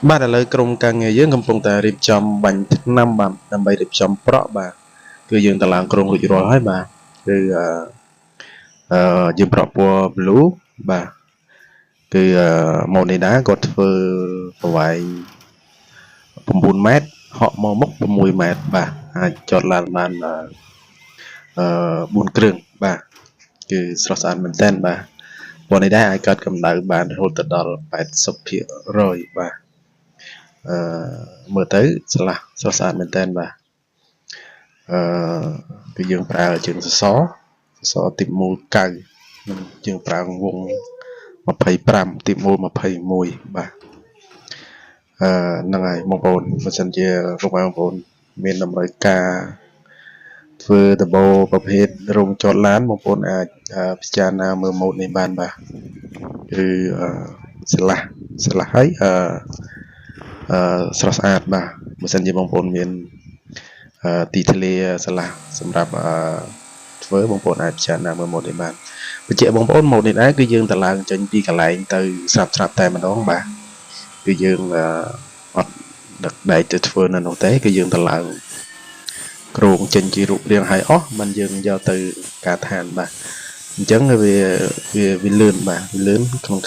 បាទឥឡូវក្រុមការងារយើងកំពុងតែរៀបចំបាញ់ថ្នាំបាទដើម្បីរៀបចំប្រក់បាទគឺយើងតឡើងក្រុងរួចរាល់ហើយបាទគឺអឺអឺយើងប្រក់ពណ៌ blue បាទគឺម៉ូនីដាគាត់ធ្វើប្រវែង9ម៉ែត្រហក់មកមុខ6ម៉ែត្របាទអាចចតឡានបានអឺ4គ្រឿងបាទគឺស្រស់ស្អាតមែនទែនបាទពណ៌នេះដែរអាចកើតកម្ដៅបានរហូតដល់80%បាទអឺមើលទៅស្រឡះស្រស់ស្អាតមែនទែនបាទអឺគឺយើងប្រើជើងសសរសសរទីមូល9និងយើងប្រើវង25ទីមូល21បាទអឺហ្នឹងហើយបងប្អូនបើសិនជាបងប្អូនមានតម្រូវការធ្វើដបូប្រភេទរោងចតឡានបងប្អូនអាចពិចារណាមើលម៉ូតនេះបានបាទគឺស្រឡះស្រឡះហើយអឺអឺស្រស់ស្អាតបាទបើសិនជាបងប្អូនមានទីធ្លាស្រឡះសម្រាប់អឺធ្វើបងប្អូនអាចពិចារណាមើលម៉ូតនេះបានបញ្ជាក់បងប្អូនម៉ូតនេះដែរគឺយើងតឡើងចេញពីកន្លែងទៅស្រាប់ស្រាប់តែម្ដងបាទគឺយើងអត់ដឹកដែកទៅធ្វើនៅនោះទេគឺយើងតឡើងគ្រោងចេញជារូបរាងហើយអស់មិនយើងយកទៅការដ្ឋានបាទអញ្ចឹងវាវាវាលឿនបាទវាលឿនក្នុង